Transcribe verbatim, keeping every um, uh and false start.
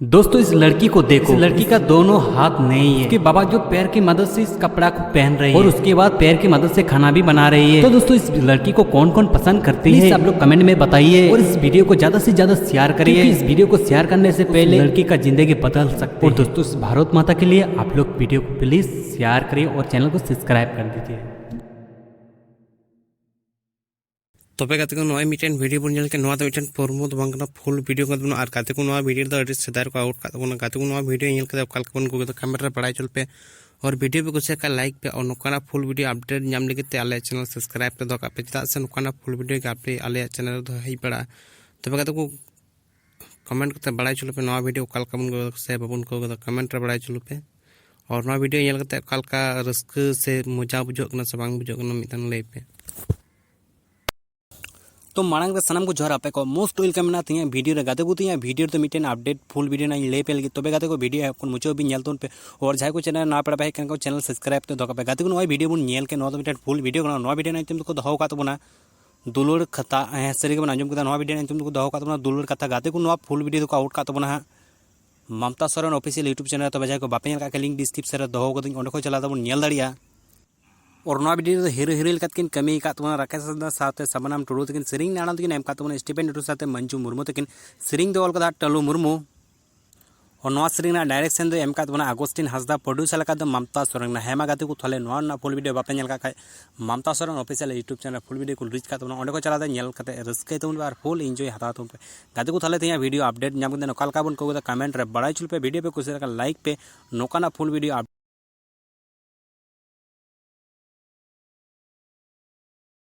दोस्तों, इस लड़की को देखो, इस लड़की का दोनों हाथ नहीं है। उसके बाबा जो पैर की मदद से इस कपड़ा को पहन रही है और उसके बाद पैर की मदद से खाना भी बना रही है। तो दोस्तों, इस लड़की को कौन कौन पसंद करती है, सब लोग कमेंट में बताइए और इस वीडियो को ज्यादा से ज्यादा शेयर करिए, क्योंकि इस वीडियो को शेयर करने से पहले लड़की का जिंदगी बदल सकती है। और दोस्तों, इस भारत माता के लिए आप लोग वीडियो को प्लीज शेयर करिए और चैनल को सब्सक्राइब कर दीजिए। ᱛᱚᱵᱮ ᱜᱟᱛᱮ ᱠᱚ, ᱱᱚᱜᱼᱚᱭ ᱢᱤᱫᱴᱮᱱ ᱵᱷᱤᱰᱤᱭᱳ ᱵᱚᱱ ᱧᱮᱞ ᱠᱮᱫ, ᱱᱚᱣᱟ ᱫᱚ ᱢᱤᱫᱴᱮᱱ ᱯᱨᱳᱢᱳ ᱫᱚ ᱵᱟᱝ ᱠᱟᱱᱟ, ᱯᱷᱩᱞ ᱵᱷᱤᱰᱤᱭᱳ ᱠᱟᱱ ᱛᱟᱵᱚᱱᱟ᱾ ᱟᱨ ᱜᱟᱛᱮ ᱠᱚ, ᱱᱚᱣᱟ ᱵᱷᱤᱰᱤᱭᱳ ᱫᱚ ᱟᱹᱰᱤ ᱥᱮᱫᱟᱭ ᱨᱮᱠᱚ ᱟᱣᱩᱴ ᱠᱟᱜ ᱛᱟᱵᱚᱱᱟ᱾ ᱜᱟᱛᱮ ᱠᱚ, ᱱᱚᱣᱟ ᱵᱷᱤᱰᱤᱭᱳ ᱧᱮᱞ ᱠᱟᱛᱮ ᱚᱠᱟ ᱞᱮᱠᱟ ᱵᱚᱱ ᱟᱹᱭᱠᱟᱹᱣ ᱠᱮᱫᱟ, ᱠᱚᱢᱮᱱᱴ ᱨᱮ ᱵᱟᱲᱟᱭ ᱦᱚᱪᱚ ᱞᱮᱯᱮ᱾ ᱟᱨ ᱵᱷᱤᱰᱤᱭᱳ ᱯᱮ ᱠᱩᱥᱤᱭᱟᱜ ᱠᱷᱟᱱ ᱞᱟᱭᱤᱠ ᱯᱮ, ᱟᱨ ᱱᱚᱝᱠᱟᱱᱟᱜ ᱯᱷᱩᱞ ᱵᱷᱤᱰᱤᱭᱳ ᱟᱯᱰᱮᱴ ᱧᱟᱢ ᱞᱟᱹᱜᱤᱫ ᱛᱮ ᱟᱞᱮᱭᱟᱜ ᱪᱮᱱᱮᱞ ᱥᱟᱵᱥᱠᱨᱟᱭᱤᱵ ᱯᱮ ᱫᱚᱦᱚ ᱠᱟᱜ ᱯᱮ, ᱪᱮᱫᱟᱜ ᱥᱮ ᱱᱚᱝᱠᱟᱱᱟᱜ ᱯᱷᱩᱞ ᱵᱷᱤᱰᱤᱭᱳ ᱜᱮ ᱟᱯᱰᱮᱴ ᱟᱞᱮᱭᱟᱜ ᱪᱮᱱᱮᱞ ᱨᱮᱫᱚ ᱦᱮᱡ ᱵᱟᱲᱟᱜᱼᱟ᱾ ᱛᱚᱵᱮ ᱜᱟᱛᱮ ᱠᱚ, ᱠᱚᱢᱮᱱᱴ ᱠᱟᱛᱮ ᱵᱟᱲᱟᱭ ᱦᱚᱪᱚ ᱞᱮᱯᱮ, ᱱᱚᱣᱟ ᱵᱷᱤᱰᱤᱭᱳ ᱚᱠᱟ ᱞᱮᱠᱟ ᱵᱚᱱ ᱟᱹᱭᱠᱟᱹᱣ ᱠᱮᱫᱟ ᱥᱮ ᱵᱟᱵᱚᱱ ᱟᱹᱭᱠᱟᱹᱣ ᱠᱮᱫᱟ, ᱠᱚᱢᱮᱱᱴ ᱨᱮ ᱵᱟᱲᱟᱭ ᱦᱚᱪᱚ ᱞᱮᱯᱮ᱾ ᱟᱨ ᱱᱚᱣᱟ ᱵᱷᱤᱰᱤᱭᱳ ᱧᱮᱞ ᱠᱟᱛᱮ ᱚᱠᱟ ᱞᱮᱠᱟ ᱨᱟᱹᱥᱠᱟᱹ ᱥᱮ ᱢᱚᱡᱟ ᱵᱩᱡᱷᱟᱹᱜ ᱠᱟᱱᱟ ᱥᱮ ᱵᱟᱝ ᱵᱩᱡᱷᱟᱹᱜ ᱠᱟᱱᱟ, ᱢᱤᱫᱴᱟᱝ ᱞᱟᱹᱭ ᱯᱮ᱾ ᱛᱚ ᱢᱟᱲᱟᱝ ᱨᱮ ᱥᱟᱱᱟᱢ ᱠᱚ ᱡᱚᱦᱟᱨ, ᱟᱯᱮ ᱠᱚ most welcome ᱢᱮᱱᱟᱜᱼᱟ ᱛᱤᱧᱟᱹ ᱵᱷᱤᱰᱤᱭᱳ ᱨᱮ᱾ ᱜᱟᱛᱮ ᱠᱚ, ᱛᱤᱧᱟᱹ ᱵᱷᱤᱰᱤᱭᱳ ᱨᱮᱫᱚ ᱢᱤᱫᱴᱮᱱ ᱟᱯᱰᱮᱴ ᱯᱷᱩᱞ ᱵᱷᱤᱰᱤᱭᱳ ᱨᱮᱱᱟᱜ ᱤᱧ ᱞᱟᱹᱭ ᱯᱮ ᱞᱟᱹᱜᱤᱫ᱾ ᱛᱚᱵᱮ ᱜᱟᱛᱮ ᱠᱚ, ᱵᱷᱤᱰᱤᱭᱳ ᱮᱦᱚᱵ ᱠᱷᱚᱱ ᱢᱩᱪᱟᱹᱫ ᱦᱟᱹᱵᱤᱡ ᱧᱮᱞ ᱛᱟᱵᱚᱱ ᱯᱮ᱾ ᱟᱨ ᱡᱟᱦᱟᱸᱭ ᱠᱚ ᱪᱮᱱᱮᱞ ᱨᱮ ᱱᱟᱣᱟ ᱯᱮᱲᱟ ᱯᱮ ᱦᱮᱡ ᱠᱟᱱ ᱠᱷᱟᱱ ᱪᱮᱱᱮᱞ ᱥᱟᱵᱥᱠᱨᱟᱭᱤᱵ ᱛᱮ ᱫᱚᱦᱚ ᱠᱟᱜ ᱯᱮ᱾ ᱜᱟᱛᱮ ᱠᱚ, ᱱᱚᱣᱟ ᱵᱷᱤᱰᱤᱭᱳ ᱵᱚᱱ ᱧᱮᱞ ᱠᱮᱫ, ᱱᱚᱣᱟ ᱫᱚ ᱢᱤᱫᱴᱮᱱ ᱯᱷᱩᱞ ᱵᱷᱤᱰᱤᱭᱳ ᱠᱟᱱᱟ᱾ ᱱᱚᱣᱟ ᱵᱷᱤᱰᱤᱭᱳ ᱨᱮᱱᱟᱜ ᱧᱩᱛᱩᱢ ᱫᱚᱠᱚ ᱫᱚᱦᱚ ᱟᱠᱟᱫ ᱛᱟᱵᱚᱱᱟ ᱫᱩᱞᱟᱹᱲ ᱠᱟᱛᱷᱟ᱾ ᱦᱮᱸ, ᱥᱟᱹᱨᱤ ᱜᱮᱵᱚᱱ ᱟᱸᱡᱚᱢ ᱠᱮᱫᱟ, ᱱᱚᱣᱟ ᱵᱷᱤᱰᱤᱭᱳ ᱨᱮᱱᱟᱜ ᱧᱩᱛᱩᱢ ᱫᱚᱠᱚ ᱫᱚᱦᱚ ᱟᱠᱟᱫ ᱛᱟᱵᱚᱱᱟ ᱫᱩᱞᱟᱹᱲ ᱠᱟᱛᱷᱟ᱾ ᱜᱟᱛᱮ ᱠᱚ, ᱱᱚᱣᱟ ᱯᱷᱩᱞ ᱵᱷᱤᱰᱤᱭᱳ ᱫᱚᱠᱚ ᱟᱣᱩᱴ ᱠᱟᱜ ᱛᱟᱵᱚᱱᱟ ᱦᱟᱸᱜ Mamta Soren official YouTube channel ᱨᱮ᱾ ᱛᱚᱵᱮ ᱡᱟᱦᱟᱸᱭ ᱠᱚ ᱵᱟᱯᱮ ᱧᱮᱞ ᱠᱟᱜ ᱠᱷᱟᱱ, ᱞᱤᱝᱠ ᱰᱤᱥᱠᱨᱤᱯᱥᱚᱱ ᱨᱮ ᱫᱚᱦᱚ ᱠᱟᱹᱫᱟᱹᱧ, ᱚᱸᱰᱮ ᱠᱷᱚᱱ ᱪᱟᱞᱟᱣ ᱠᱟᱛᱮ ᱵᱚᱱ ᱧᱮᱞ ᱫᱟᱲᱮᱭᱟᱜᱼᱟ᱾ ᱟᱨ ᱱᱚᱣᱟ ᱵᱷᱤᱰᱤᱭᱳ ᱨᱮᱫᱚ ᱦᱤᱨᱳ ᱦᱤᱨᱳᱭᱤᱱ ᱞᱮᱠᱟ ᱛᱮᱠᱤᱱ ᱠᱟᱹᱢᱤ ᱟᱠᱟᱫ ᱛᱟᱵᱚᱱᱟ ᱨᱟᱠᱮᱥ ᱦᱟᱸᱥᱫᱟ ᱥᱟᱶᱛᱮ ᱥᱟᱵᱟᱱᱟᱢ ᱴᱩᱰᱩ᱾ ᱛᱟᱹᱠᱤᱱ ᱥᱮᱨᱮᱧ ᱨᱮᱱᱟᱜ ᱟᱲᱟᱝ ᱫᱚᱠᱤᱱ ᱮᱢ ᱟᱠᱟᱫ ᱛᱟᱵᱚᱱᱟ ᱥᱴᱤᱯᱷᱮᱱ ᱴᱩᱰᱩ ᱥᱟᱶᱛᱮ ᱢᱟᱹᱱᱡᱩ ᱢᱩᱨᱢᱩ᱾ ᱛᱟᱹᱠᱤᱱ ᱥᱮᱨᱮᱧ ᱫᱚ ᱚᱞ ᱠᱟᱫᱟ ᱴᱟᱹᱞᱩ ᱢᱩᱨᱢᱩ᱾ ᱟᱨ ᱱᱚᱣᱟ ᱥᱮᱨᱮᱧ ᱨᱮᱱᱟᱜ ᱰᱟᱭᱨᱮᱠᱥᱚᱱ ᱫᱚ ᱮᱢ ᱟᱠᱟᱫ ᱛᱟᱵᱚᱱᱟ ᱟᱜᱚᱥᱴᱤᱱ ᱦᱟᱸᱥᱫᱟ, ᱯᱨᱚᱰᱭᱩᱥᱟᱨ ᱟᱠᱟᱫ ᱫᱚ ᱢᱟᱢᱛᱟ ᱥᱚᱨᱮᱱ ᱠᱟᱱᱟ᱾ ᱦᱮᱸ ᱢᱟ ᱜᱟᱛᱮ ᱠᱚ, ᱛᱟᱦᱚᱞᱮ ᱱᱚᱣᱟ ᱨᱮᱱᱟᱜ ᱯᱷᱩᱞ ᱵᱷᱤᱰᱤᱭᱳ ᱵᱟᱯᱮ ᱧᱮᱞ ᱠᱟᱜ ᱠᱷᱟᱡ, Mamta Soren official YouTube channel full video ᱠᱚ ᱨᱤᱞᱤᱡᱽ ᱠᱟᱜ ᱛᱟᱵᱚᱱᱟ, ᱚᱸᱰᱮ ᱠᱚ ᱪᱟᱞᱟᱣ ᱠᱟᱛᱮ ᱧᱮᱞ ᱠᱟᱛᱮ ᱨᱟᱹᱥᱠᱟᱹᱭ ᱛᱟᱵᱚᱱ ᱯᱮ ᱟᱨ ᱯᱷᱩᱞ ᱮᱱᱡᱚᱭ ᱦᱟᱛᱟᱣ ᱛᱟᱵᱚᱱ ᱯᱮ᱾ ᱜᱟᱛᱮ ᱠᱚ, ᱛᱟᱦᱚᱞᱮ ᱛᱮᱦᱮᱧᱟᱜ ᱵᱷᱤᱰᱤᱭᱳ ᱟᱯᱰᱮᱴ ᱧᱟᱢ ᱠᱟᱛᱮ ᱚᱠᱟ ᱞᱮᱠᱟ ᱵᱚᱱ ᱟᱹᱭᱠᱟᱹᱣ ᱠᱮᱫᱟ, ᱠᱚᱢᱮᱱᱴ ᱨᱮ ᱵᱟᱲᱟᱭ ᱦᱚᱪᱚ ᱞᱮᱯᱮ᱾ ᱵᱷᱤᱰᱤᱭᱳ ᱯᱮ ᱠᱩᱥᱤᱭᱟᱜ ᱠᱷᱟᱱ ᱞᱟᱭᱤᱠ ᱯᱮ᱾ ᱱᱚᱝᱠᱟᱱᱟᱜ ᱯᱷᱩᱞ ᱵᱷᱤᱰᱤᱭᱳ